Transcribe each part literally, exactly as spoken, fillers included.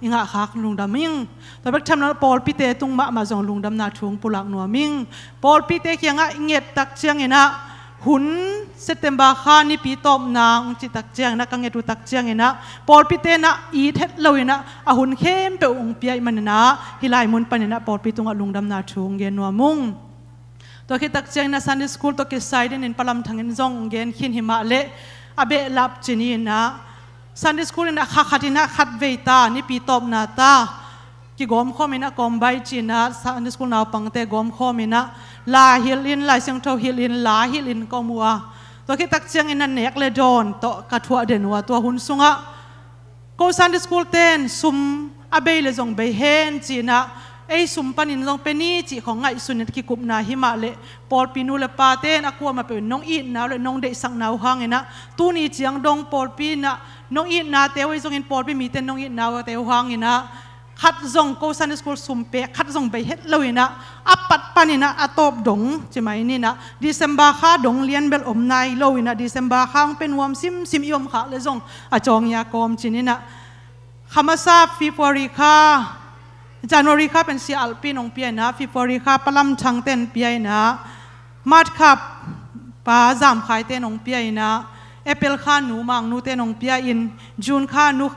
i ngahkhak lungdam ing. Tua bek tham lo pawlpite tung mahmah zong lungdamna thu hong pulak nuam ing. Pawlpite kiangah i nget tak cianginah hun September kha nipi tawpna hong cih tak cianginah ka nget uh tak cianginah pawlpite inah it het loinah a hun khempeuh hong pia ih maninah hih lai mun paninah pawlpi tungah lungdamna thu hong gen nuam ung. Tua khit tak cianginah Sunday school tawh kisai dingin Pa Lam Thang in zong gen khin hi mah leh a behlap cih inah Sunday school inah kha khat inah khat vei ta nipi tawpna ta kigawmkhawm inah kawmbai ci inah Sunday school naupangte gawmkhawm inah la hilh in Lai Siangtho hilh in la hilh in ka om uh a. Tua khit tak cianginah nek le dawn tawh ka thuah den uh a, tua hun sungah ko Sunday school ten sum a bei le zong bei hen ci inah ei sum panin zong pe ni cih khong ngaihsun inah kikupna hi mah leh pawlpi nu le pa ten a kuamah peuh in nong itna uh le nong deihsakna uh hanginah tuni ciang dong pawlpi inah nong itnate uh ei zongin pawlpi mite nong itna uh te uh hanginah khat zong ko Sunday school sum pek khat zong bei het loinah a pat paninah a tawp dong ci mai ninah December kha dong lian bel om nai loinah December kha hong pe nuam simsim i om khak le zong a cawng ia kawm ci ninah kha masa February kha, January kha pen Sia Alpi in hong pia inah February kha Pa Lam Thang ten pia inah March kha Pa Zam Khai ten hong pia inah April kha Nu Mang Nu ten hong pia in June kha Nu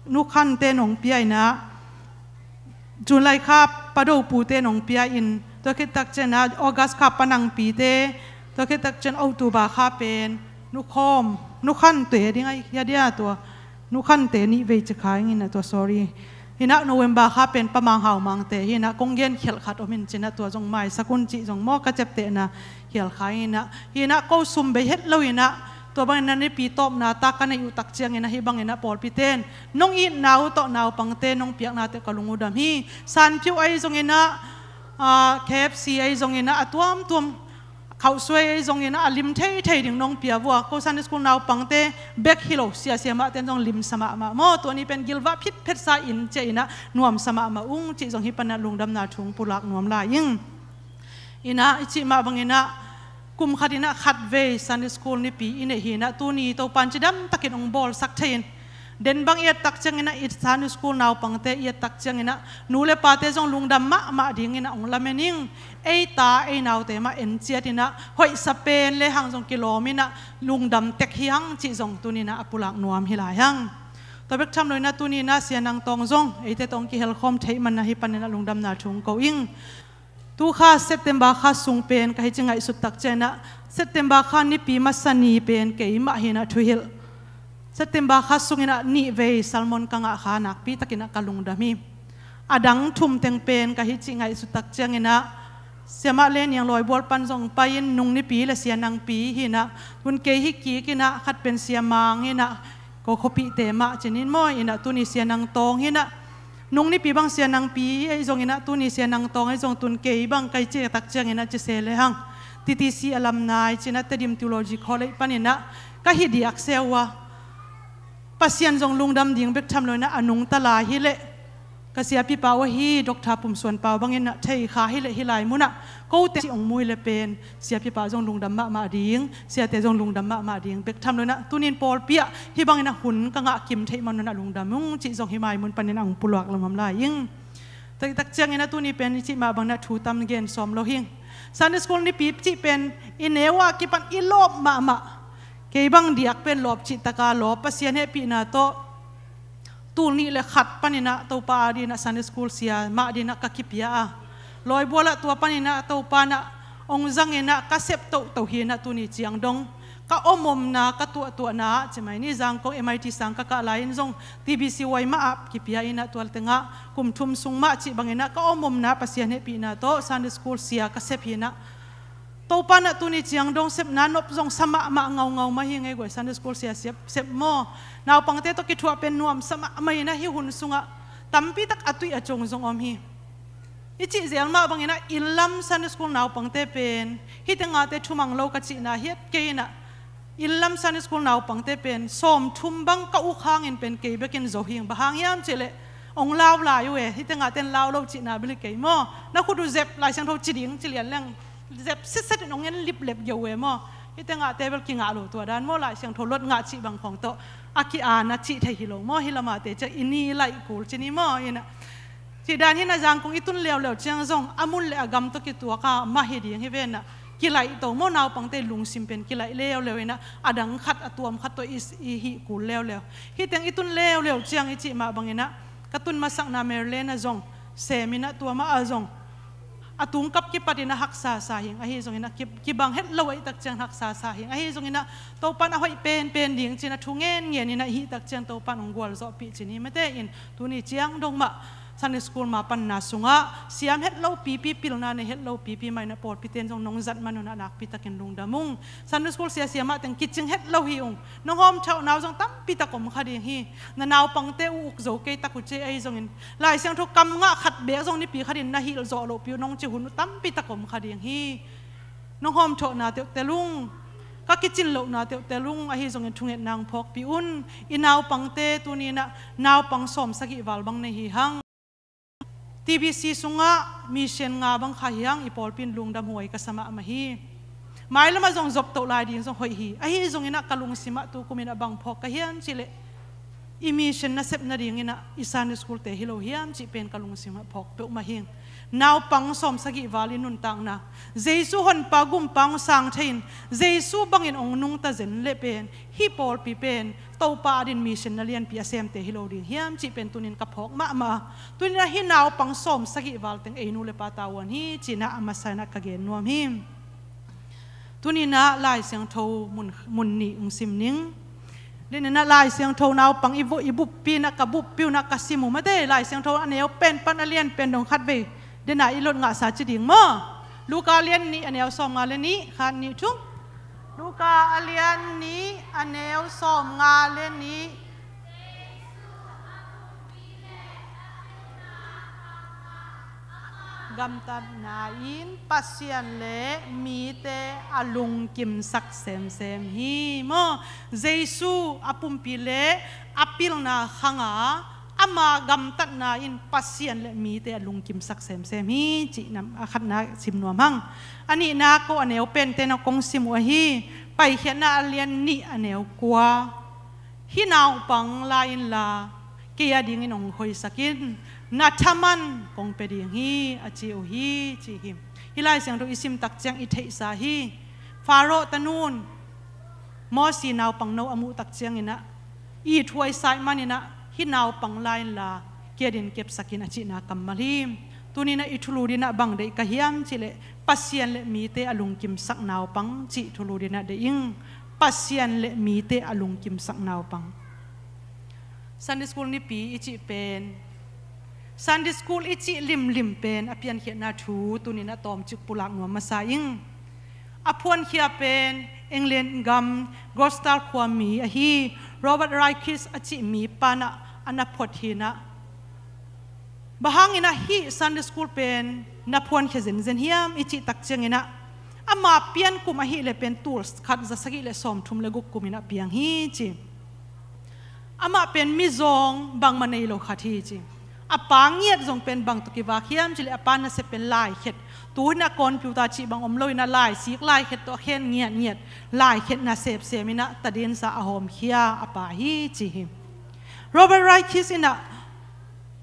Nu Khan ten hong pia inah July kha Pa Do Pu ten hong pia in tua khit tak cianginah August kha Pa Nang Pi te tua khit tak ciang October kha pen Nu Khawm Nu Khan te ding a hia dia tua Nu Khan te nih vei ci kha inginah tua sorry. Hinah November kha pen Pa Mang Hau Mang te hinah kong gen khialh khat om in cinah tua zong maisak un cih zong maw ka ciaptehna khial kha inah hinah ko sum bei het loinah tua banginah nipi tawpna ta ka neih uh tak cianginah hih banginah pawlpi ten nong itna uh tawh naupangte nong piaknate ka lung uh dam hi. Sanphiu ahi zonginah ah, K F C ahi zonginah a tuamtuam khauhsuai ahi zonginah a lim theithei ding nong pia vua ko Sunday school naupangte bek hi lo sia siamahte in zong limsa mahmah maw tua ni pen gilvah phitphetsa in ciah inah nuamsa mahmah ung cih zong hih panah lungdamna thu hong pulak nuam lai ing. Inah i cih mah banginah kum khat inah khat vei Sunday school nipi i neih hinah tuni Topan cidam takin hong bawlsak thei in den bang i et tak cianginah i Sunday school naupangte i et tak cianginah nu le pate zong lungdam mahmah dinginah hong lamen ing. Ei ta ei naute mah en ciat inah hoihsa pen le hang zong kilawm inah lungdam tek hi hang cih zong tuninah a pulak nuam hi lai hang. Tua bek tham loinah tuninah Sia Nang Tawng zong eite tawh hong kihelkhawm theih manah hih paninah lungdamna thu hong ko ing. Tukha September kha sung pen ka hi ci ngaihsut tak cianginah September kha nipi masa ni pen keimah hinah thuhilh September kha sunginah nih vei sermon ka ngah kha nakpi takinah ka lungdam hi. A dang thum teng pen ka hi ci ngaihsut tak cianginah siamah le niang lawibual pan zong pai in nung nipi le Sia Nang Pi hinah tun kei hi kik inah khat pen Sia Mang hinah ko khuapihte mah cinin maw inah tuni Sia Nang Tawng hinah nung nipi bang Sia Nang Pi ahi zonginah tuni Sia Nang Tawng ahi zong tun kei bang ka hi ci tak cianginah ci se le hang T T C alumni cinah Tedim Theology College paninah ka hi diak se uh a Pasian zong lungdam ding bek tham loinah a nungta lai hi leh ka siapipa uh ahi Doctor Pum Suan Pau banginah thei kha hi leh hih lai munah kote ci hong mui le pen siapipa zong lungdam mahmah ding siate zong lungdam mahmah ding bek tham loinah tunin pawlpi ah hih banginah hun ka ngah kim theih man unah lungdam ung cih zong hih mai mun panin ang puluak lamam lai ing. Taktak cianginah tuni pen i cih mah banginah thu tam gen sawm lo hing. Sunday school nipi cih pen i neu ah kipan i lawp mahmah kei bang diak pen lawp cih taka lawp Pasian hehpihna tawh tul nih le khat paninah Topa adinah Sunday school sia mah dinah ka kipia a lawibualah tua paninah Topa nah ong zanginah ka sep tohtoh hinah tuni ciang dong ka omomna ka tuahtuahna ah cimai ni zangkong M I T sang ka kah lai-in zong T B C Y mah ah kipia inah tual tengah kum thum sung mah cih banginah ka omomna Pasian hehpihna tawh Sunday school sia ka sep hinah Topa nah tuni ciang dong sepna nop zong sa mahmah ngaungau mah hi ngei guai Sunday school sia sep maw naupangte tawh kithuah pen nuam sa mahmah inah hih hun sungah tampi tak a tuih a cung zong om hi. I cih zel mah banginah inn lam Sunday school naupangte pen hih tengahte thumang lo ka cihna hiat kei inah inn lam Sunday school naupangte pen sawm thum bang ka uk hangin pen kei bekin zo hing bang hang hiam cihleh ong lau lai uh e hih tengahte in lau lo cihna bili kei maw na khut uh zep Lai Siangtho ci ding ci lian leng zep sitset in ong en liplep geu e maw Hite ngahte bel kingah lo tua dan maw, Lai Siangtho lot ngah cih bang khawng tawh a ki-an a cih thei hi lo maw, hih lamate ciang i ni laih kul ci ni maw, inah. Cih dan hinah Zangkong i tun leuleu ciang zong a mun le a gam tawh kituak a mah hi ding hi venah, kilaih to maw, naupangte lungsim pen kilaih leuleu inah, a dang khat a tuam khat tawh i, i hih kul leuleu. Hih teng i tun leuleu ciang i cih mah banginah, ka tun masakna Maryland ah zong sem inah, tua mah ah zong a tungkap kipatin a haksa sa hing, ahi zongin a ki, kibang het lo ahih tak ciang haksa sa hing, ahi zongin a Topan a hoih penpen ding cin a thu ngen ngen in a hih tak ciang Topan hong gualzawhpih cin hi mate in, tuni ciang dong mah Sunday school ma panna sungah siam het lo pipi, pilna nei het lo pipi mah in a pawlpiten zong nong zat man un a nakpi takin lungdam ung. Sunday school siasia mah teng kicing het lo hi ung. Nong hawmthawhna uh zong tampi tak om kha ding hi. Na naupangte uh uk zo kei tak uh ci ahi zongin, Lai Siangtho kam ngah khat beek zong nipi khatin na hilh zawh lohpi uh nong ci hun uh tampi tak om kha ding hi. Nong hawmthawhna teuhtel ung, ka kicin lohna teuhtel ung, ahi zongin thungetna hong phawkpih un. I naupangte tuni inah naupang sawm sagih val bang nei hi hang. T B C sungah mission nga bang kha hi hang, i pawlpi in lungdam huai ka sa mahmah hi. Mailamah zong zop toh lai ding zong hoih hi. Ahi zongin ah ka lungsim ah tu kum in ah bang phawk ka hiam cihleh, i mission nasep nadingin ah i Sunday school te hi lo hiam cih pen ka lungsim ah phawk peuhmah hi. Naupang sawm sagih val i nuntakna, Jesu honpa gumpa hong sang thei in, Jesu bangin hong nungta zen leh pen hih pawlpi pen Topa adin mission na lianpi a semte hi lo ding hiam cih pen tunin ka phawk mahmah a. Tunin ah hih naupang sawm sagih val teng ei nu le pa tavuan hi ci-in ah a masa in ah ka gen nuam hi. Tunin ah Lai Siangtho mun, mun nih hong sim ning. Tunin ah Lai Siangtho naupang i bu, i buppi in ah ka buppi un ah ka sim uh mate, Lai Siangtho a neu pen pan a lian pen dong khat vei. Tunin ah i lot ngahsa ci ding maw. Luka a lian nih a neu sawm nga le nih, khat nih thum. Luka a lian nih a neu sawm nga le nih. Gamtatna in Pasian le mite a lungkimsak semsem hi maw. Jesu a pumpi le a pilna khanga ama gamtatna in Pasian le mite a lungkimsak semsem hi cih nam a khatna sim nuam hang. A nihna ko a neu pente na kong sim uh ahi, Paikhiatna a lian nih a neu kua. Hih naupang la inla, kei a dingin hong hoihsak in, na thaman kong pia ding hi a ci uh hi ci hi. Hih Lai Siangtho i sim tak ciang i theihsa hi. Faro tanun Mosi naupang no a muh tak ciangin ah, i thuaisa ih manin ah, hih naupang la inla, kei a dingin kepsak in a cihna kammal hi. Tunin ah i thulu din ah bang deih ka hiam cihleh, Pasian le mite a lungkimsak naupang cih thulu din ah deih ing. Pasian le mite a lungkimsak naupang. Sunday school nipi i cih pen, Sunday school i cih limlim pen a piankhiatna thu tunin a tawmcik pulak nuam masa ing. A phuankhia pen England gam Gloucester khuami ahi Robert Raikes a cih mi pan ah a na phuat hi in ah, bang hangin ah hih Sunday school pen na phuankhia zenzen hiam i cih tak ciangin ah, ama piankum ahih leh pen tul khat za sagih le sawmthum le guk kum in ah piang hi ci. Amah pen mizawng bangmah nei lo khat hi ci. A pa ngiat zong pen bang tawh kivak hiam cihleh, a pa nasep pen laikhet. Tu in ah computer cih bang om lo in ah, laisik laikhet tawh a khen ngiatngiat, laikhetna sepsem in ah tadinsa a hawmkhia a pa hi ci hi. Robert Raikes in ah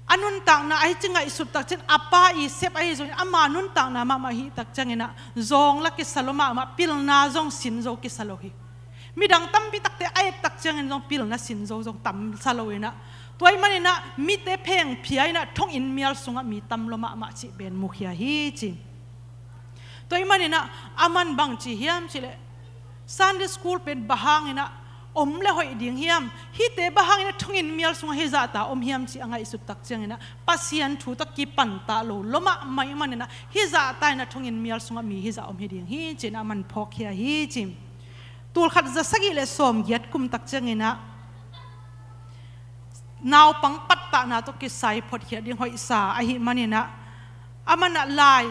a nuntakna ahi ci ngaihsut tak ciang, a pa i sep ahi zongin ama nuntakna mahmah hih tak ciangin ah, zawng la kisa lo mahmah, pilna zong sin zo kisa lo hi. Midang tampi takte a et tak ciangin zong pilna sin zo zong tamsa lo in ah, tua ih manin ah mite phengphia in ah thonginn mial sungah mi tam lo mahmah cih pen mukhia hi ci. Tua ih manin ah aman bang ci hiam cihleh, Sunday school pen bang hangin ah om le hoih ding hiam? Hihte bang hangin ah thonginn mial sungah hizahta om hiam cih a ngaihsut tak ciangin ah, Pasian thu tawh kipanta lo lo mahmah ih manin ah, hizahta in ah thonginn mial sungah mi hizah om hi ding hi ci-in ah aman phawkkhia hi ci. Tul khat za sagih le sawmgiat kum tak ciangin ah, naupang pattahna tawh kisai phuatkhiat ding hoihsa ahih manin ah, aman ah lai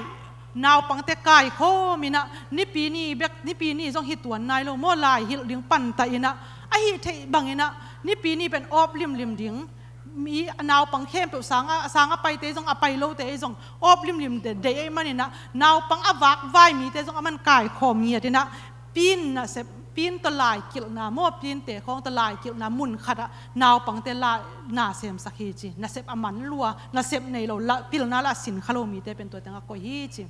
naupangte kaikhawm in ah, nipi ni bek, nipi ni zong hi tuan nai lo maw, lai hilh ding pantah in ah, ahi theih bangin ah nipi ni pen awp limlim ding, mi naupang khempeuh sang a, sang a paite zong, a pai lote zong awp limlim deih ahih manin ah, naupang a vakvai mite zong aman kaikhawm ngiat in ah, pin nasep, pin tawh laikilhna maw, pinte khawng tawh laikilhna mun khatah naupangte lai na semsak hi ci. Nasep a man lua, nasep nei lo, la, pilna la a sin kha lo mite pen tua teng a koih hi ci.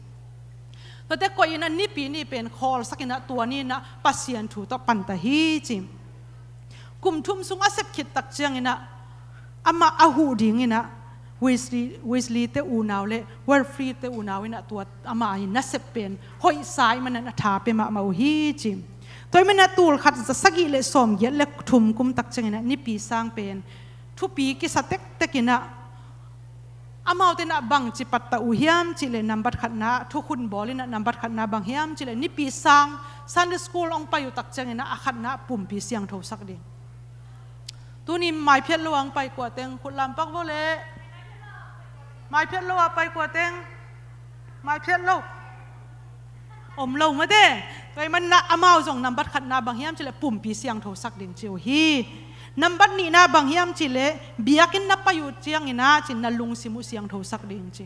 Tuate koih inah Nipi ni pen khawlsak inah tua ni inah Pasian thu tawh panta hi ci. Kum thum sung a sep khit tak ciang inah amah a huh ding inah Wesley, Wesley te unau le Wilfred te unau inah tua amah in nasep pen hoih sa ahih manin a tha pia mahmah uh hi ci. Tua ahih manin a tul khat za sagih le sawmgiat le thum kum tak ciang inah Nipi sang pen thupi kisa tektek inah amaute inah bangci pattah uh hiam cih leh nambat khatna thukhun bawl inah nambat khatna bang hiam cih leh Nipi sang Sunday school hong pai uh tak ciang inah a khatna pumpi siangtho sak ding. Tuni maiphiat lo a hong pai kua teng khut lampak vo leh. Maiphiat lo a pai kua teng. Maiphiat lo. Om lo mate. Tua ahih manin ah amau zong nambat khatna bang hiam cih leh pumpi siangtho sak ding ci uh hi. Nambat nihna bang hiam cih leh biakinn na pai uh ciang inah ci na lungsim uh siangtho sak ding ci.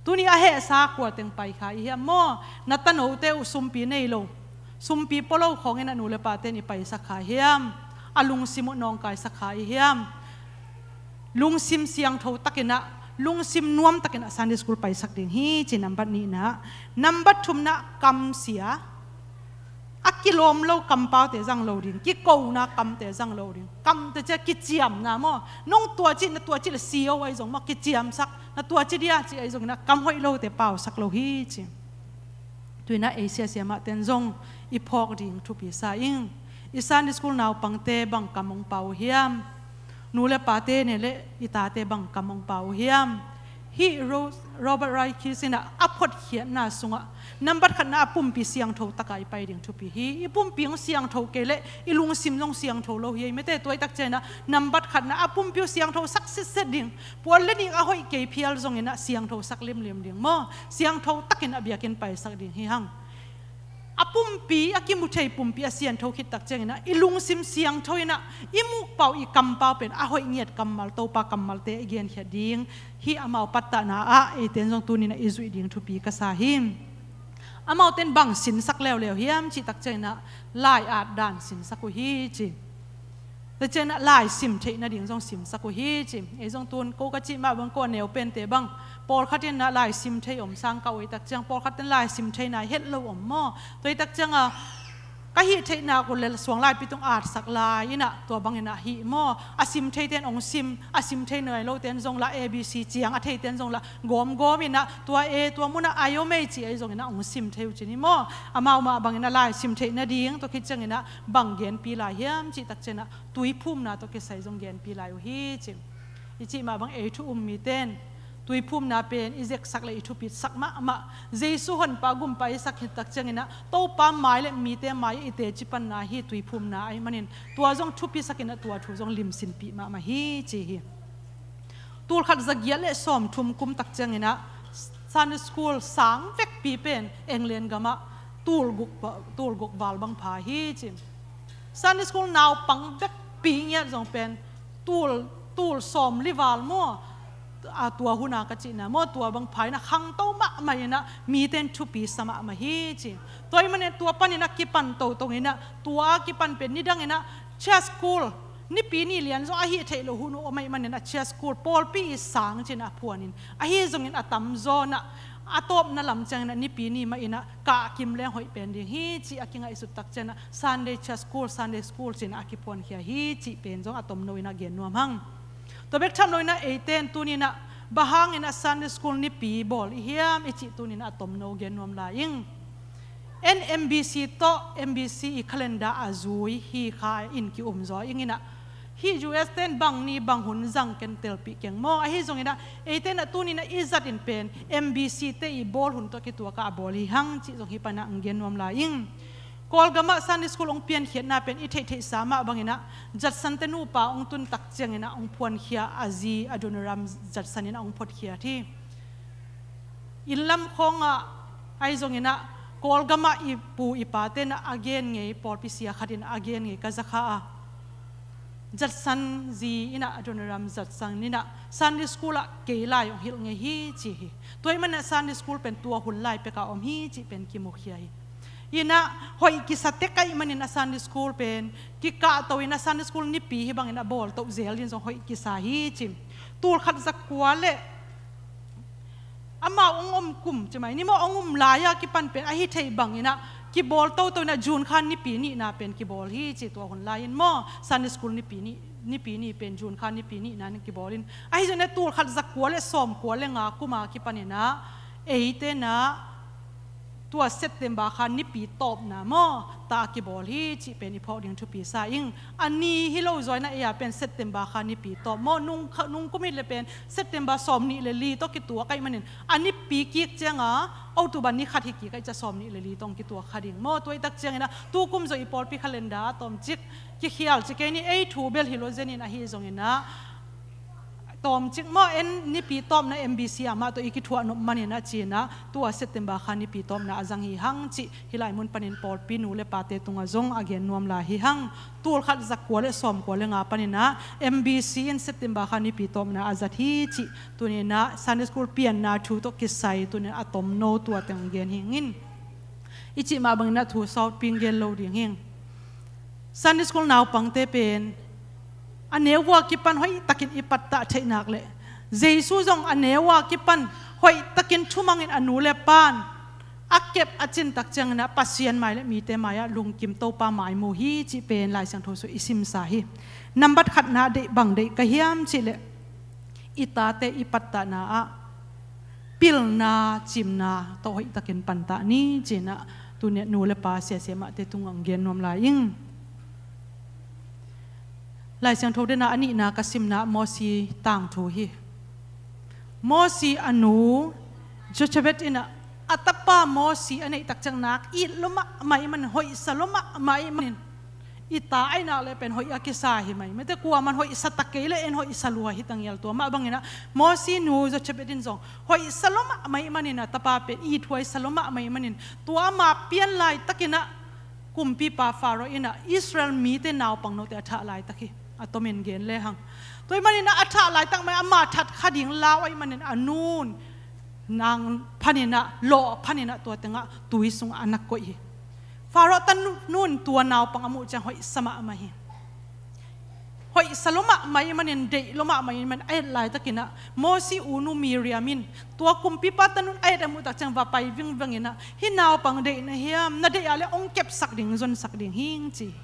Tuni a hehsa kua teng pai kha i hiam maw? Na tanote uh sumpi nei lo, sumpi pua lo khawng inah nu le pate in i paisak kha i hiam? A lungsim uh nawngkaisak kha i hiam? Lungsim siangtho tak inah, lungsim nuam tak inah Sunday school paisak ding hi ci nambat nihna. Nambat thumna kamsia. A kilawm lo kampaute zang lo ding, kikona kamte zang lo ding. Kamte cia kiciamna maw? Nong tua cih, na tua cih le si o ahi zong maw, kiciamsak, na tua cih dia cih ahi zong inah kam hoih lote pausak lo hi ci. Tu inah ei siasia mahten zong i phawk ding thupi sa ing. I Sunday school naupangte bang kam hong pau uh hiam? Nu le pate ne le i tate bang kam hong pau uh hiam? Hih Ro-, Robert Raikes inah a photkhiatna sungah nambat khatna a pumpi siangtho taka i pai ding thupi hi. I pumpi hong siangtho kei leh i lungsim zong siangtho lo hi ei mate. Tua ahih tak ciang inah nambat khatna a pumpi uh siangtho sak sitset ding. Puan le nik a hoih kei phial zong inah siangtho sak limlim ding maw? Siangtho tak inah biakinn paisak ding hi hang. A pumpi, a kimu thei pumpi a siangtho khit tak ciang inah i lungsim siangtho inah i mukpau, i kampau pen a hoih ngiat kammal, Topa kammalte i genkhiat ding. Hih amau pattahna ah eite in zong tuni inah i zuih ding thupi ka sa hi. Amaute in bang sinsak leuleu hiam cih tak ciang inah lai-at dan sinsak uh hi ci. Tua ciang inah lai sim theih nading zong simsak uh hi ci. Ei zong tun ko ka cih mah bang ko a neu pente bang pawlkhat in inah lai sim thei om sang ka uh ei tak ciang, pawlkhat in lai sim thei nai het lo om maw? Tua ahih tak ciang a ka hih theih nak uh le suang laipi tung atsak lai inah tua bang inah hih maw? A sim theite in hong sim, a sim thei nai lote in zong lah A B C ciang a theite in zong lah gawmgawm inah tua e, tua munah ai om ei ci ei zong inah hong sim thei uh ci ni maw? Amau mah bang inah lai sim theih nading tua khit ciang inah bang genpi lai hiam cih tak ciang inah tuiphumna tawh kisai zong genpi lai uh hi ci. I cih mah bang ei thu um mite in tuiphumna pen i zeksak le i thupitsak mahmah. Jesu honpa gumpa i sak khit tak ciang inah Topa mai le mite mai i teci panna hi tuiphumna ahih manin tua zong thupisak inah tua thu zong limsinpih mahmah hi ci hi. Tul khat za giat le sawmthum kum tak ciang inah Sunday school sang vekpi pen England gamah tul guk va-, tul guk val bang pha hi ci. Sunday school naupang vekpi ngiat zong pen tul, tul sawmli val maw? A, tua huna ka cihna maw? Tua bang pha inah khangto mahmah inah mite in thupi sa mahmah hi ci. Tua ahih manin tua pan inah kipan toto inah tua kipan pen nidang inah church school Nipi ni lian zong a hih theih loh hun uh om ahih manin a church school pawlpi i sang ci inah a phuan in ahi zongin a tamzaw inah a tawpna lam ciang inah Nipi ni mah inah kah kim leng hoih pen ding hi ci a kingaihsut tak ciang inah Sunday church school, Sunday school ci inah a kiphuankhia hi cih pen zong a tomno inah gen nuam hang. Tua bek tham lo inah eite in tuni inah bang hang inah Sunday school Nipi bawl i hiam i cih tuni inah a tomno gen nuam lai ing. En M B C tawh M B C i calendar a zui hi kha in ki-um zaw ing inah hih U S te in bang ni bang hun zang ken telpih keng maw? Ahi zong inah eite inah tuni inah i zat in pen M B C te i bawl hun tawh kituak a bawl hi hang cih zong hih pan inah hong gen nuam lai ing. Kawlgamah Sunday school hong piankhiatna pen i theihtheihsa mah bang inah Judson te nupa hong tun tak ciang inah hong phuankhia a zi Adoniram Judson inah hong photkhiat hi. Inn lam khawngah ahi zong inah Kawlgamah i pu i pate inah a gen ngei pawlpi sia khat inah a gen ngei ka za kha a. Judson zi inah Adoniram Judson inah Sunday school ah kei lai hong hilh ngei hi ci hi. Tua ahih manin Sunday school pen tua hun lai pek a om hi cih pen kimukhia hi. Inah hoih kisa tek ahih manin a Sunday school pen kikahto inah Sunday school nipi hih bangin a bawltoh zel in zong hoih kisa hi ci. Tul khat za kua le amau hong om kum ci mai ni maw, hong om lai-a kipan pen ahi thei bang inah kibawl toto inah June kha nipi nihna pen kibawl hi ci. Tua hun lai-in maw Sunday school nipi nih, nipi nih pen June kha nipi nihna in kibawl in, ahi zong inah tul khat za kua le sawm kua le nga kum a kipan inah eite inah tua September kha nipi tawpna maw ta a kibawl hi cih pen i phawk ding thupi sa ing. A ni hi lo zaw inah ei a pen September kha nipi tawp maw, nung kha, nung kum hi le pen September sawm nih le li tawh kituak ahih manin a nipi kik cianga October ni khat hi kik ahih ciang sawm nih le li tawh kituak kha ding maw. Tua hi tak ciang inah tu kum zaw i pawlpi calendar a tawmcik kikhial ci kei ni, ei thu bel hi lo zen in ahi zong inah tawmcik maw, en nipi tawpna M B C ah mah tawh i kithuah nop man inah ci inah tua September kha nipi tawpna a zang hi hang cih hih lai mun panin pawlpi nu le pate tungah zong a gen nuam lai hi hang. Tul khat za kua le sawm kua le nga pan inah M B C in September kha nipi tawpna a zat hi cih tuni inah Sunday school pianna thu tawh kisai tuni inah a tomno tua teng gen hi ing. I cih mah bang inah thu sawtpi gen lo ding hi ing. Sunday school naupangte pen a neu a kipan hoih takin i pattah theih nak leh Jesu zong a neu a kipan hoih takin thumangin a nu le pan a kep a cin tak ciang inah Pasian mai le mite mai-ah lungkim, Topa mai mu hi cih pen Lai Siangtho sung i simsa hi. Nambat khatna deih bang deih ka hiam cih leh i tate i pattahna ah pilna cimna tawh hoih takin pantah ni ci inah tuni inah nu le pa siasia mahte tungah gen nuam lai ing. Lai Siangtho dena a nihna ka simna Mosi tangthu hi. Mosi a nu Jochebed inah a tapa Mosi a neih tak ciang nak it lua mahmah ahih manin, hoihsa lua mahmah ahih manin i ta ahih nak leh pen hoih a kisa hi mai. Mate kuaman hoihsa ta kei leh en hoihsa lua hi ta ngial. Tua mah bang inah Mosi nu Jochebed in zong hoihsa lua mahmah ahih manin a tapa pen ithuaisa lua mahmah ahih manin tua ama pian laitak inah kumpipa Pharaoh inah Israel mite naupang note a thah laitak hi, a tomin gen le hang. Tua ahih manin a thah laitak mah in ama that kha ding lau ahih manin a nun nang phan inah, lawh phan inah tua tengah tui sungah a na koih hi. Pharaoh tanun tua naupang a muh ciang hoihsa mahmah hi. Hoihsa lua mahmah ahih manin, deih lua mahmah ahih manin a et laitak inah Mosi unu Miriam in tua kumpipa tanun a et a muh tak ciang va pai vingveng inah, hih naupang deih na hiam, na deih a leh hong kepsak ding, hong zonsak ding hi ing ci hi.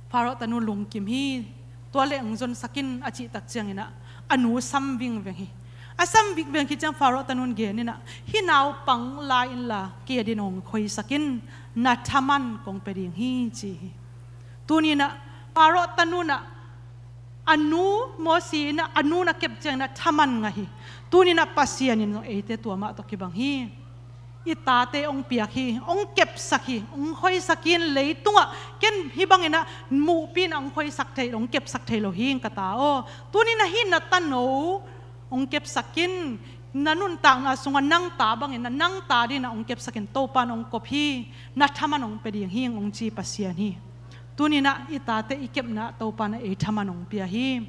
Pharaoh tanu lungkim hi. Tua leh hong zonsak in a cih tak ciang inah a nu sam vingveng hi. A sam vingveng khit ciang Pharaoh tanun gen inah, hih naupang la inla kei adin hong khoisak in, na thaman kong pia ding hi ci hi. Tuni inah Pharaoh tanu inah a nu Mosi inah a nu na kep ciang inah thaman ngah hi. Tuni inah Pasian in zong eite tua mah tawh kibang hi. I tate hong piak hi, hong kepsak hi, hong khoisak hi in, leitungah ken hih bang inah muhpi inah hong khoisak thei, hong kepsak thei lo hi ing ka ta aw. Tuni inah hih na tano hong kepsak in, na nuntakna sungah nang ta bang inah, nang ta ding inah hong kepsak in, Topa in hong kop hi, na thaman hong pia ding hi ing hong ci Pasian hi. Tuni inah i tate i kepna Topa inah ei thaman hong pia hi.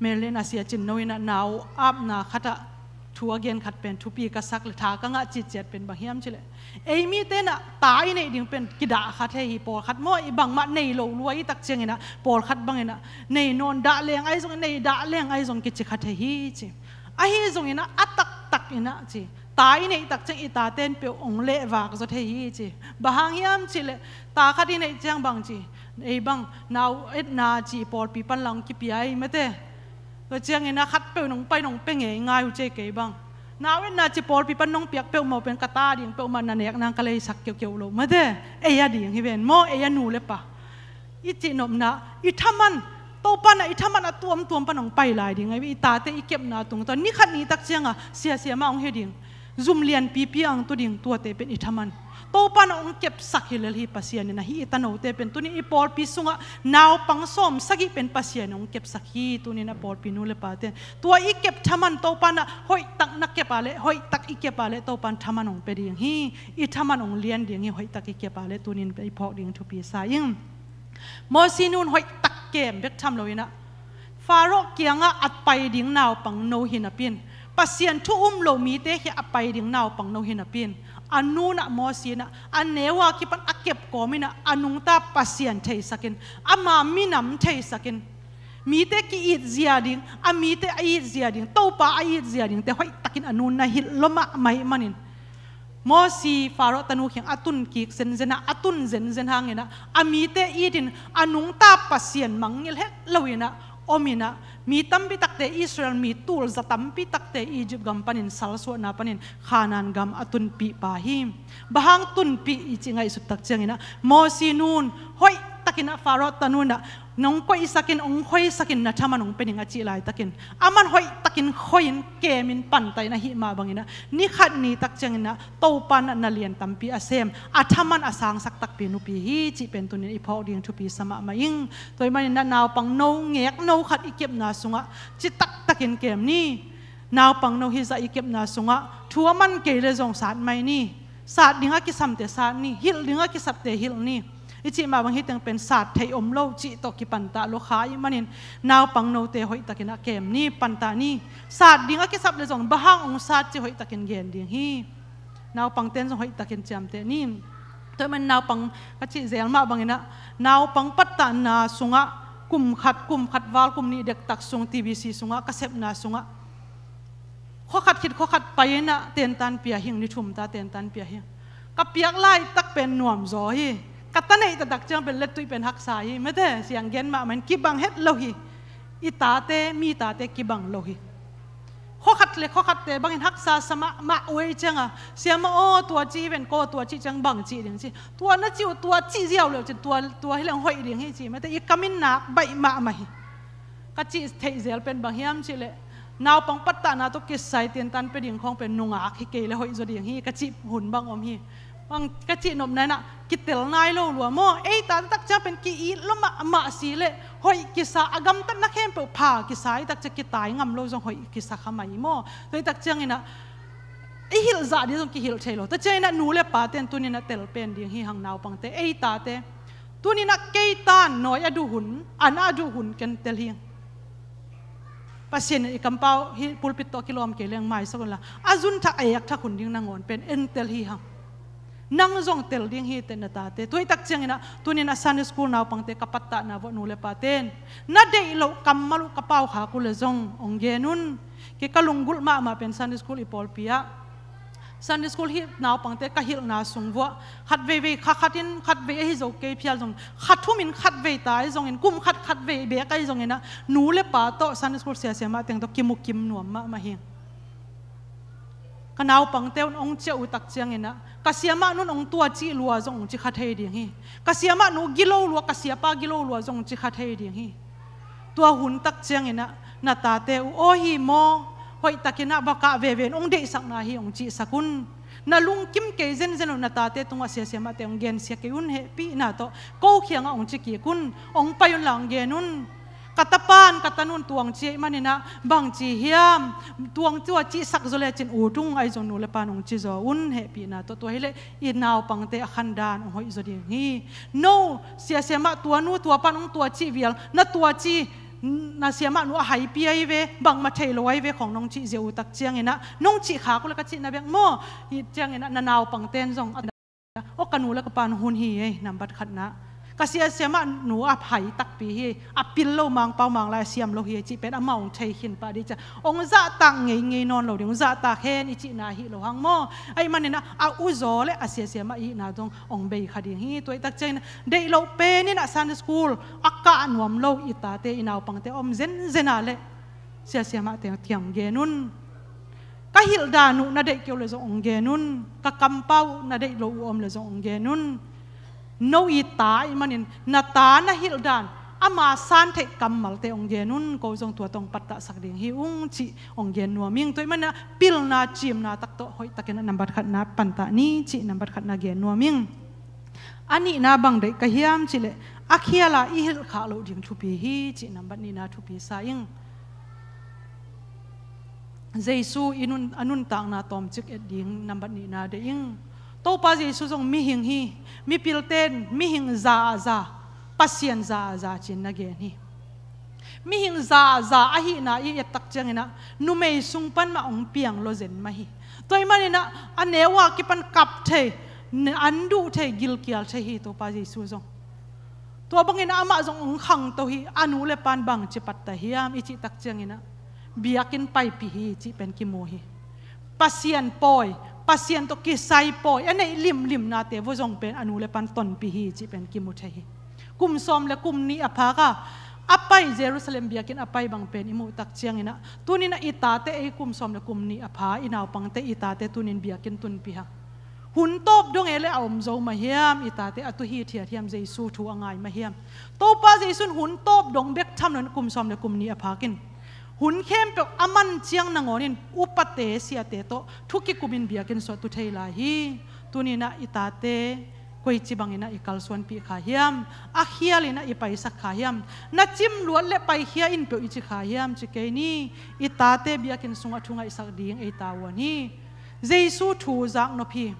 Marilyn a sia cin no inah nau apna khatah thu a gen khat pen thupi ka sak le tha ka ngah citciat pen bang hiam cih leh, ei mite inah ta i neih ding pen kidah kha thei hi. Pawlkhat maw, i bangmah nei lo lua i tak ciang inah pawlkhat bang inah nei nawn dah leng ahi zong, nei dah leng ahi zong kici kha thei hi ci. Ahi zong inah a taktak inah ci, ta i neih tak ciang i tate in peuh hong lehvak zaw thei hi ci. Bang hang hiam cih leh ta khat i neih ciang bang ci, ei bang nau etna ci pawlpi pan lang kipia hi mate. Tua ciang inah khat peuh nong pai nong pia ngei ngai uh ci ei kei bang. Nau etna ci pawlpi pan nong piak peuhmah pen ka ta ding peuhmah na nek nang ka leisak keukeu lo mate. Ei a ding hi ven maw, ei a nu le pa i cihnopna, i thaman, Topa inah i thaman a tuamtuam pan hong pai lai ding ahi ve. I tate i kepna tungtawn ni khat ni tak cianga siasia mah hong hi ding, zum lianpipi ang tu ding, tuate pen i thaman. Topa inah hong kepsak hi lel hi Pasian inah. Hih i tanote pen tuni i pawlpi sungah naupang sawm sagih pen Pasian inah hong kepsak hi. Tuni inah pawlpi nu le pate tua i kep thaman Topa inah hoihtak na kep a leh, hoihtak i kep a leh Topa in thaman hong pia ding hi. I thaman hong lian ding hi, hoihtak i kep a leh. Tuni in i phawk ding thupi sa ing. Mosi nu in hoihtak kem bek tham lo inah Pharaoh kiangah a pai ding naupang no hi napi in, Pasian thu um lo mite kiangah a pai ding naupang no hi napi in, A nu in ah Mosi in ah a neu a kipan a kep kawm in ah a nungta Pasian theisakin, ama minam theisakin, mite ki-it zia ding, a mite a it zia ding, Topa a it zia dingte hoihtakin a nu in na hilh lua mahmah ahih manin, Mosi Faro tanu kiang a tun kik zenzen ah, a tun zenzen hangin ah a mite itin a nungta Pasian mangngilh het lo in ah om in ah, mi tampi takte, Israel mi tulza tampi takte Egypt gam panin, salsuahna panin Khanaan gam a tunpih pa hi. Bang hang tunpih i cih ngaihsut tak ciangin ah, Mosi nu in hoihtakin ah Faro tanu in ah, nong koihsakin, hong khoisakin, na thaman hong pia ning a cih laitakin, aman hoihtakin khoihin kemin pantah in ahih mah bangin ah, ni khat ni tak ciangin ah Topa in ah na lian tampi a sem, a thaman a sangsak takpi nupi hi cih pen tuni in i phawk ding thupi sa mahmah ing. Tua ahih manin ah naupangno ngekno khat i kepna sungah citaktakin kem ni. Naupangno hizah i kepna sungah thu a man kei leh zong sat mai ni. Sat ding a kisamte sat ni, hilh ding a kisapte hilh ni. I cih mah bang hih teng pen sat theih om lo cih tawh kipantah lua kha ahih manin, naupangnote hoihtakin ah kem ni, pantah ni. Sat ding a kisap leh zong bang hang hong sat cih hoihtakin gen ding hi. Naupangte in zong hoihtakin ciamteh ni. Tua ahih manin naupang ka cih zel mah bangin ah, naupang pattahna sungah kum khat, kum khat val kum nih dektak sung T B C sungah ka sepna sungah, khua khat khit khua khat pai in ah tentan pia hing, ni thum ta tentan pia hing. Ka piak laitak pen nuam zaw hi. Ka ta neih taktak ciang pen lettuih pen haksa hi. Mate, siang gen mahmah in kibang het lo hi. I tate, mi tate kibang lo hi. Khua khat leh khua khatte bangin haksa sa mahmah uh ei ciang a, siamah aw, tua ci hi ven kaw, tua cih ciang bang cih ding ci. Tua na cih uh, tua cih ziau leuh cin, tua, tua hi leng hoih ding hi ci. Mate, i kam in nak baih mahmah hi. Ka cih theih zel pen bang hiam cih leh, naupang pattahna tawh kisai tentan pia ding khawng pen nungak hi kei leh hoih zaw ding hi ka cih hun bang om hi. Bang ka cih nopna in ah kitel nai lo lua maw? Ei tate tak ciang pen ki-it lua mahmah si leh hoih kisa, a gamtatna khempeuh pha kisa, ei tak ciang kitai ngam lo zong hoih kisa kha mai maw? Tua ei tak ciangin ah i hilh zah ding zong kihilh thei lo. Tua ciangin ah nu leh pate in tuni in ah tel pen ding hi hang, naupangte, ei tate. Tuni in ah kei tan nawi a duh hun, an a duh hun ken tel hi. Pasian in i kampau hi pulpit tawh kilawm kei leng maisak unla, a zun thak a ek thak hun ding nangawn pen en tel hi hang. Nang zong tel ding hi teh na tate. Tua hi tak ciangin ah tuni in ah Sunday school naupangte ka pattahna vawh nu leh pate in, na deih loh kammal uh ka pau khak uh leh zong hong gen un. Kei ka lunggulh mahmah pen Sunday school i pawlpi ah Sunday school hi naupangte ka hilhna sung vuah, khat veivei kha khat in, khat vei ahi zo kei phial zong, kha thum in khat vei ta ahi zongin, kum khat khat vei beek ahi zongin ah, nu leh pa tawh Sunday school sia siamah teng tawh kimu kim nuam mahmah hi. Ka naupangte un hong ciah uh tak ciangin ah, ka siamah nu in hong tua cih lua zong hong ci kha thei ding hi. Ka siamah nu gilo lua, ka siapa gilo lua zong hong ci kha thei ding hi. Tua hun tak ciangin ah na tate uh, aw hi maw, hoihtakin ah va kah veve un, hong deihsakna hi hong cihsak un. Na lungkim kei zenzen uh na tate tungah sia siamahte hong gensia kei un, hehpihna tawh ko kiangah hong ci kik un, hong pai unla hong gen un. Ka tapa in, ka tanu in tua hong ci ahih manin ah bang ci hiam, tua hong tua cihsak zaw lecin ut ung, ahi zong nu leh pa in hong ci zaw un, hehpihna tawh. Tua hi leh i naupangte a khandan hong hoih zaw ding hi. No, sia siamah tua nu tua pa in hong tua cih vial, na tua ci, na siamah nu a haipi ahi ve, bangmah thei lo ahi ve khawng nong cih ziau uh tak ciangin ah, nong cih khak uh leh ka cihna bek maw, hi ciangin ah na naupangte in zong, aw, ka nu leh ka pa in hun hi ei, nambat khatna. Ka sia siamah nu a hai takpi hi, a pil lo, Mangpau Manglai a siam lo hi ei cih pen amau hong thei khin pah ding ciang, hong zahtak ngeingei nawn lo ding, hong zahtak hen i cihna hi lo hang maw. Ahih manin ah a u zaw leh a sia siamah i hihna zong hong bei kha ding hi. Tua hi tak ciangin deih loh pen in ah Sunday school a kah nuam lo i tate, i naupangte a om zenzen a leh sia siamahte kiang hong gen un. Ka hilh dan uh na deih kei uh leh zong hong gen un. Ka kampau uh na deih loh uh om leh zong hong gen un. No i ta ahih manin na ta na hilh dan, ama san theih kammalte hong gen un. Ko zong tua tawh hong pattahsak ding hi ung cih hong gen nuam ing. Tua ahih manin ah pilna, ciimna tak tawh hoihtakin ah nambat khatna pantah ni cih nambat khatna gen nuam ing. A nihna bang deih ka hiam cih leh, a khial a i hilh khak loh ding thupi hi cih nambat nihna thupi sa ing. Jesu i nun, a nuntakna tawmcik et ding nambat nihna deih ing. Topa Jesu zong mihing hi. Mipilte in mihing za a za, Pasian za a za ci-in na gen hi. mihing zaza ahihna i et tak ciangin ah numei sung pan mah hong piang lua zen mah hi. Tua ahih manin ah a neu a kipan kap thei, an duh thei, gilkial thei hi Topa Jesu zong. Tua bangin ah amah zong hong khangto hi. A nu le pan bangci pattah hiam i cih tak ciangin ah biakinn paipih hi cih pen kimu hi. Pasian pawi, Pasian tawh kisai pawi a neih limlimnate vua zong pen a nu le pan tonpih hi cih pen kimu thei hi. Kum sawm le kum nih a phak a, a pai Jerusalem biakinn a pai bang pen i muh tak ciangin ah, tuni-in ah i tate ei kum sawm le kum nih a pha, i naupangte, i tate tuni-in biakinn tunpih a, hun tawp dong e le a om zo mah hiam? I tate a tu hithiat hiam? Jesu thu a ngai mah hiam? Topa Jesu in hun tawp dong bek tham lo-in kum sawm le kum nih a phak in, hun khempeuh a man ciang nangawn in upate, siate tawh thu kikum in biakinn sung ah tu thei lai hi. Tuni-in ah i tate koici bangin ah i kalsuanpih kha hiam? A khial in ah i paisak kha hiam? Na cim luat le paikhia in peuh i ci kha hiam? Ci kei ni. I tate biakinn sungah thu ngaihsak ding ei tavuan hi. Jesu thu zaknop hi.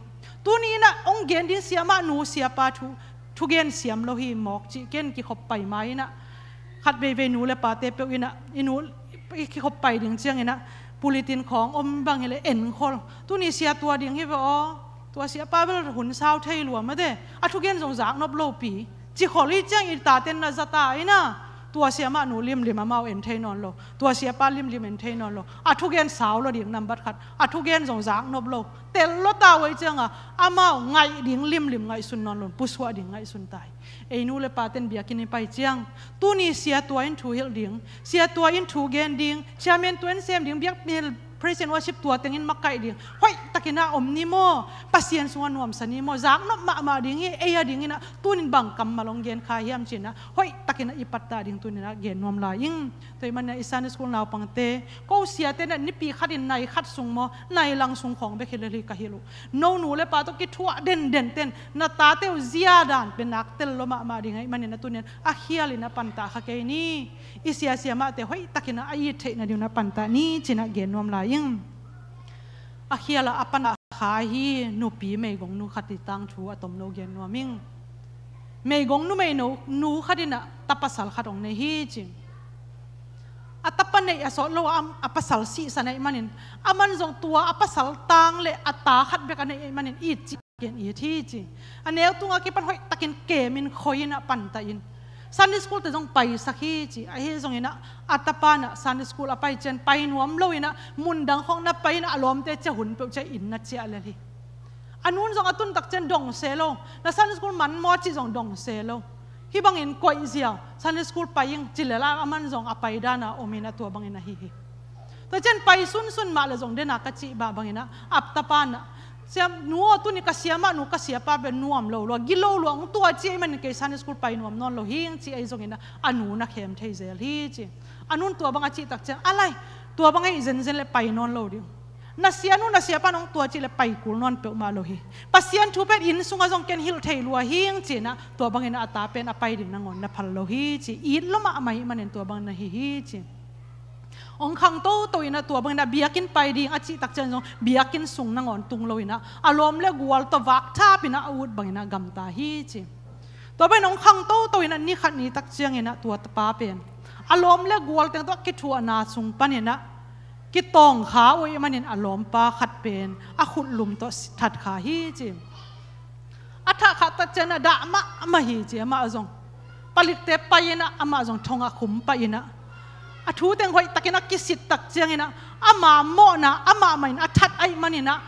Tuni-in ah hong gen ding siamah nu siapa thu, thugen siam lo hi mawk cih ken. Kikhop pai ma-in ah khat veivei nu le pate peuh in ah i nu i kikhop pai ding ciangin ah pulitin khawng om bang hi le enkhol. Tuni sia tua ding hi ve aw. Tua siapa bel hun sau thei lua mate. A thugen zong zaknop lopi. Ci khol hi ciang i taten na za ta in ah, tua siamah nu limlim amau en thei nawn lo. Tua siapa limlim en thei nawn lo. A thugen sau lo ding nambat khat. A thugen zong zaknop lo. Tel lo ta uh ei ciang a, amau ngaih ding limlim ngaihsun nawn lo. Pusuah ding ngaihsun ta hi. Ei nu le paten biakinn i pai ciang, tuni sia tua in thu hilh ding, sia tua in thu gen ding, chairman tua in sem ding, biakmi, praise and worship tua tengin makaih ding, hoih takin ah om ni maw? Pasian sungah nuamsa ni maw? Zaknop mahmah ding hi. Ei a dingin ah tuni-in bang kammal hong gen kha hiam ci-in ah hoih takin ah i pattah ding tuni-in ah gen nuam lai ing. Tua ahih manin ah i Sunday school naupangte, ko siate in ah nipi khatin nai khat sung maw, nai lang sung khawng bek hi lel hi ka hilh uh. No nu le pa tawh kithuah denden ten na tate uh zia dan pen nak tel lo mahmah ding ahih manin ah tuni-in ah a khial in ah pantah kha kei ni. I sia siamahte hoih takin ah a it theih nading un ah pantah ni ci-in ah gen nuam lai ing. A khial ah a pantah kha ahi nupi meigongnu khat i tangthu a tomno gen nuam ing. Meigongnu meigongnu khat in ah tapa pasal khat hong nei hi ci. A tapa neih a sawt lo a, a pasal sihsan ahih manin, aman zong tua a pasal tang le a ta khat bek a neih ahih manin it cih ken it hi ci. A neu tungah kipan hoih takin kemin khoi in ah pantah in, Sunday school te zong paisak hi ci. Ahi zongin ah a tapa in ah Sunday school a pai ciang pai nuam lo in ah, mun dang khawng na pai in ah a lawmte ciah hun peuh ciah inn na ciah lel hi. A nu in zong a tun tak ciang dong se lo. Na Sunday school man maw cih zong dong se lo. Hih bangin koih ziau, Sunday school pai ing ci lel a, aman zong a pai dan a om in ah tua bangin ahi hi. Tua ciang pai sunsun mah le zong den a ka cih bah bangin ah a tapa in ah, siam nu aw, tuni ka siamah nu ka siapa pen nuam lo lua, gilo lua, hong tua ci ahih manin kei Sunday school pai nuam nawn lo hing ci ahi zongin ah a nu na khem thei zel hi ci. A nu in tua bang a cih tak ciang, a lai, tua bang ahih zenzen le pai nawn lo ding. Na sianu na siapa in hong tua cih le pai kul nawn peuhmah lo hi. Pasian thu pen inn sungah zong ken hilh thei lua hing ci-in ah tua bangin ah a ta pen a pai ding nangawn na phal lo hi ci. It lo mahmah ahih manin tua bangin ahi hi ci. Hong khang toto in ah tua bangin ah biakinn pai ding a cih tak ciang zong biakinn sung nangawn tung lo in ah a lawm le gual tawh vakthap in ah a ut bangin ah gamta hi ci. Tua bangin hong khang toto in ah ni khat ni tak ciangin ah tua tapa pen a lawm le gual teng tawh a kithuahna sung panin ah kitawng kha uh ahih manin a lawmpa khat pen a khutlum tawh si-, that kha hi ci. A thah kha tak ciangin ah dah mahmah hi ci, amah zong. Palikte pai in ah amah zong thong a khum pah in ah, a thu teng hoih takin a kisit tak ciangin ah ama mawhna amah mah in a that ahih manin ah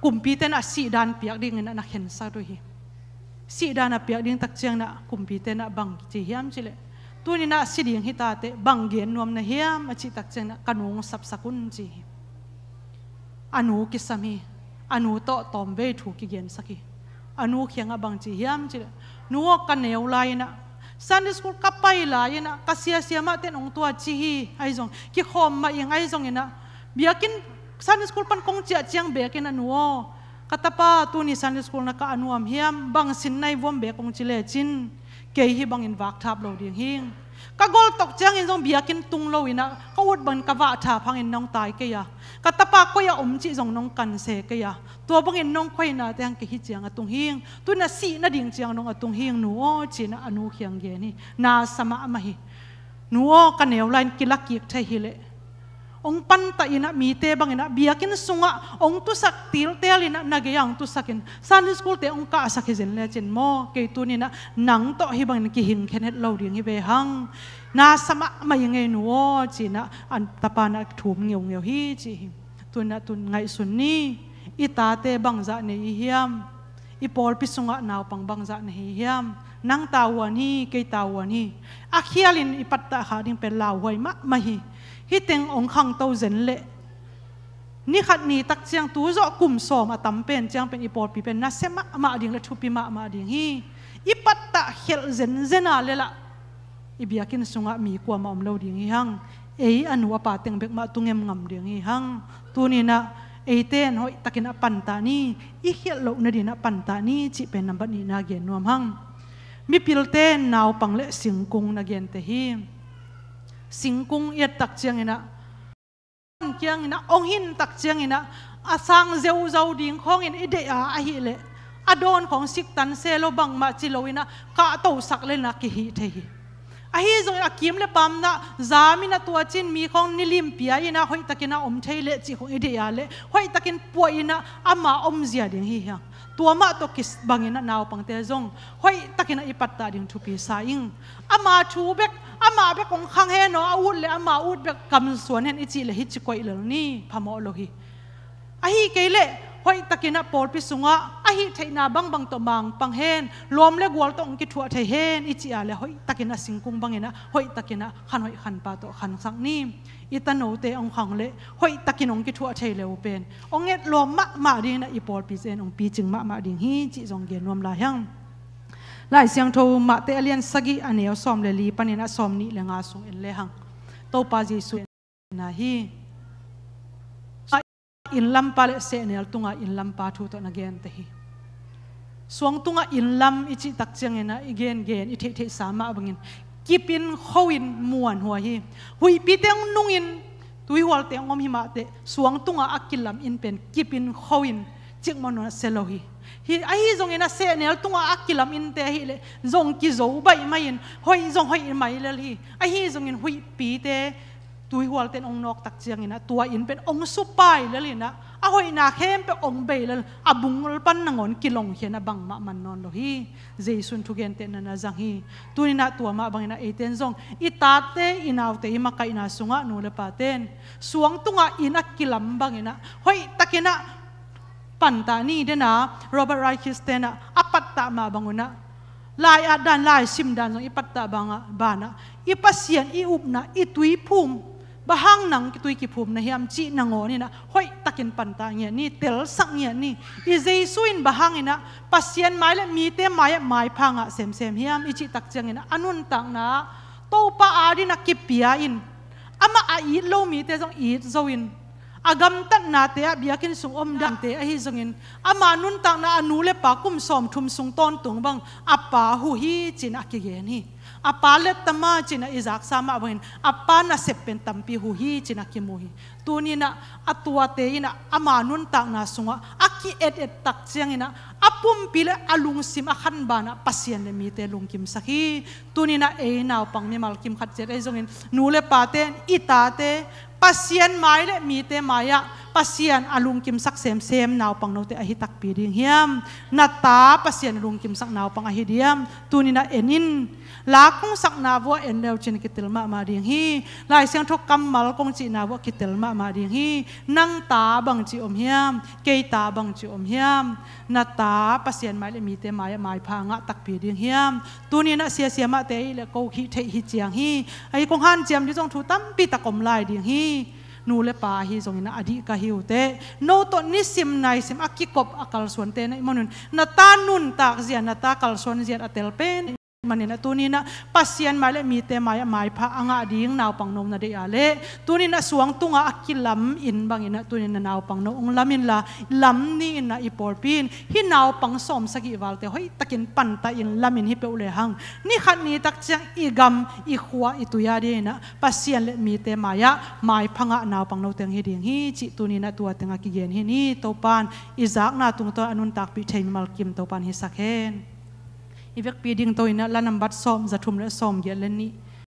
kumpite in ah sihdan piak dingin ah na khensak uh hi. Sihdan a piak ding tak ciangin ah kumpite in ah bang ci hiam cih leh, tuni-in ah si ding hi ta teh bang gen nuam na hiam a cih tak ciangin ah ka nu hong sapsak un ci hi. A nu kisam hi. A nu tawh tawmvei thu kigensak hi. A nu kiangah bang ci hiam cih leh, nu aw, ka neu lai-in ah, Sunday school ka pai lai-in ah ka sia siamahte in hong tua ci hi. Ahi zong kikhawm mah ing, ahi zongin ah biakinn Sunday school pan kong ciah ciang bekin ah nu aw, ka tapa tuni Sunday school na kah a nuam hiam, bang sin na hi vuam bek kong ci lecin kei hih bangin vakthap lo ding hing. Ka goltok ciangin zong biakinn tung lo-in ah ka ut bangin ka vahthap hangin nong tai kei a, ka tapa koi a om cih zong nong kan se kei a, tua bangin nong khoinate hang kei hih ciang a tung hing. Tu-in ah sih nading ciang dong a tung hing nu aw, ci-in ah a nu kiang gen hi. Na sa mahmah hi. Nu aw, ka neu lai-in kila kik thei hileh, hong pantah in ah, mite bangin ah biakinn sungah hong tusak tiltel in ah, na gei-ah hong tusakin Sunday school-te hong kahsak hi zen lecin maw, kei tuni-in ah nang tawh hih bangin kihing khen het lo ding hi ve hang. Na sa mahmah ing ei nu aw, ci-in ah a tapa in ah thum ngeungeu hi, ci hi. Tuni-in ah tun ngaihsun ni. I tate bangzah nei i hiam? I pawlpi sungah naupang bangzah nei i hiam? Nang tavuan hi, kei tavuan hi. A khialin i pattah khak ding pen lauhuai mahmah hi. Hih teng hong khangto zen leh, ni khat ni tak ciang, tu zawh kum sawm a tam pen ciang pen i pawlpi pen nasia mahmah ding le thupi mahmah ding hi. I pattah khelh zenzen a leh lah, i biakinn sungah mi kuamah om lo ding hi hang. Ei a nu a pa teng bek mah tungem ngam ding hi hang. Tuni-in ah eite in hoihtakin ah pantah ni. I khelh loh nadingin ah pantah ni, cih pen nambat nihna gen nuam hang. Mipilte in naupang le singkung na gente hi. Singkung i et tak ciangin ah, kiangin ah, hong hin tak ciangin ah, a sang zeuzau ding khawngin i deih a, ahih leh a dawn khawng siktan se lo, bangmah ci lo-in ah, kahtosak le-in ah kihih thei hi. Ahi zongin a kim le pamna zamin ah, tua cin mi khawng nilim pia-in ah hoihtakin ah om thei leh cih khawng i deih a leh, hoihtakin puah-in ah ama omzia ding hi hang. Tua mah tawh kibangin ah naupangte zong hoihtakin ah i pattah ding thupi sa ing. Ama thu bek, amah bek hong khang hen aw, a ut le ama ut bek kamsuan hen i cih leh, hih ci koih lel ni, phamawh lo hi. Ahi kei leh, hoihtakin ah pawlpi sungah a hih theihna bangbang tawh mangpang hen, lawm le gual tawh hong kithuah thei hen i cih a leh, hoihtakin ah singkung bangin ah, hoihtakin ah khanhoih khanpa tawh khansak ni. I tanote hong khang leh hoihtakin hong kithuah thei le uh pen hong etlawm mahmah dingin ah i pawlpite in hong picing mahmah ding hi, cih zong gen nuam lai hang. Lai Siangtho Matthai a lian sagih, a neu sawm le li panin ah sawm nih le nga sung en le hang. Topa Jesuh na hi. Inn lampa le sehnel tunga inn lampa thu tawh na gente hi. Suang tunga inn lam i cih tak ciangin ah, i gengen, i theihtheihsa mah bangin kipin kho-in muanhuai hi. Huihpite hong nungin, tuihualte hong om hi mah teh, suang tungah a kilam inn pen kipin kho-in cikmah nawn a sia lo hi. Hi, ahi zongin ah sehnel tungah a kilam innte ahih leh zong kizo baih mah in, hoih zong hoih mai lel hi. Ahi zongin huihpite, tuihualte in hong nawk tak ciangin ah, tua inn pen hong supai lel in ah, a hoihna khempeuh hong bei lel, a bung pan nangawn kilongkhia-in ah bangmah man nawn lo hi. Jesuh in thugentehna na zang hi. Tuni-in ah tua mah bangin ah eite in zong i tate, i naute i makaihna sungah nu le pate in suang tungah inn a kilam bangin ah hoihtakin ah pantah ni. Dena Robert Raikes-te in ah a pattah mah bangun ah, lai-at dan, laisim dan zong i pattah bangah, banah, i Pasian i upna, i tuiphum, bang hang nang tui kiphum na hiam cih nangawn in ah hoihtakin pantah ngiat ni, telsak ngiat ni. I Jesuh in bang hangin ah Pasian mai le mite mai-ah maipha ngah semsem hiam i cih tak ciangin ah, a nuntakna ah Topa adingin ah kipia-in, amah a it lo mite zong it zo-in, a gamtatnate ah, biakinn sung om dante ahi zongin, ama nuntakna a nu le pa kum sawmthum sung tawntung bang a pa huh hi, ci-in a kigen hi. A pa letta mah, ci-in ah i zaksa mah bangin, a pa nasep pen tampi huh hi, ci-in a kimu hi. Tuni-in ah a tuate in ah ama nuntakna sungah a ki-et-et tak ciangin ah, a pumpi le a lungsim a khan banah Pasian le mite lungkimsak hi. Tuni-in ah ei naupang mimal kim khat ciat ahi zongin, nu le pate in i tate Pasian mai le mite mai-ah Pasian a lungkimsak semsem naupang note ahi takpi ding hiam? Na ta Pasian a lungkimsak naupang ahi diam? Tuni-in ah en in. La kong sakna vuah en leu cin kitel mahmah ding hi. Lai Siangtho kammal kong cihna vuah kitel mahmah ding hi. Nang ta bangci om hiam? Kei ta bangci om hiam? Na ta Pasian mai le mite mai-ah maipha ngah takpi ding hiam? Tuni-in ah siasia mahte ahih leh ko khih theih hi ciang hi. Ahi, kong hanciam ding zong thu tampi tak om lai ding hi. Nu le pa ahi zongin ah a dih ka hi uh teh, no tawh nisim naisim a kikop a kalsuante na hih manun, na ta nuntak zia, na ta kalsuan zia a tel pen manin ah, tuni-in ah Pasian mai le mite mai-ah maipha a ngah ding naupang no na deih a leh, tuni-in ah suang tungah a kilam inn bangin ah tuni-in ah naupang no hong lam inla, lam ni-in ah i pawlpi in hih naupang sawmsagih valte hoihtakin pantah in lamin hi peuh lehang, ni khat ni tak ciang i gam, i khua, i tui adingin ah Pasian le mite mai-ah maipha ngah naupang no teng hi ding hi, cih tuni-in ah tua teng a kigen hi ni. Topa in i zakna tungtawn a nuntakpih thei mimal kim Topa in hisak hen. I vekpi ding to-in ah la nambat sawm za thum le sawm giat le nih.